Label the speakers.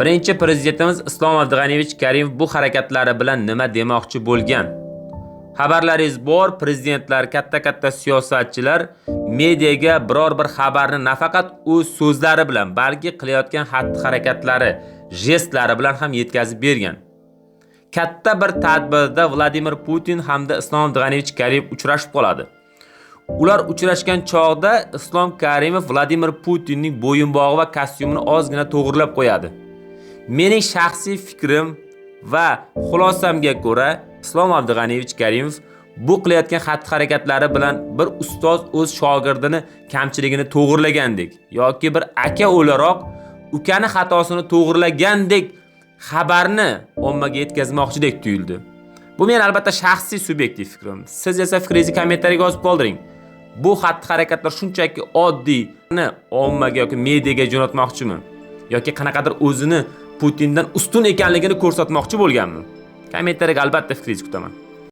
Speaker 1: Birinchi prezidentimiz Islom Abdug'aniyevich Karimov bu harakatlari bilan nima demoqchi bo'lgan? Xabarlaringiz bor, prezidentlar, katta-katta siyosatchilar mediaga biror bir xabarni nafaqat o'z so'zlari bilan, balki qilayotgan xatti-harakatlari, jestlari bilan ham yetkazib bergan. Katta bir tadbirda Vladimir Putin hamda Islom Abdug'aniyevich Karimov uchrashib qoladi. Ular uchrashgan chog'da Islom Karimov Vladimir Putinning bo'yinbog'i va kostyumini ozgina to'g'rilab qo'yadi. Mening shaxsiy fikrim va xulosamga ko'ra, Islom Abdug'aniyevich Karimov bu qilayotgan xatti-harakatlari bilan bir ustoz o'z shogirdini kamchiligini to'g'irlagandek yoki bir aka o'laroq ukani xatosini to'g'irlagandek xabarni ommaga yetkazmoqchidek tuyuldi. Bu men albatta shaxsiy subyektiv fikrim. Siz esa fikringizni kommentariyaga yozib qoldiring. Bu xatti-harakatlar shunchaki oddiy ommaga yoki mediaga jo'natmoqchimi? Yoki qanaqadir o'zini Putindan ustun ekanligini ko'rsatmoqchi bo'lganmi? Kommentariyaga albatta fikringizni kutaman.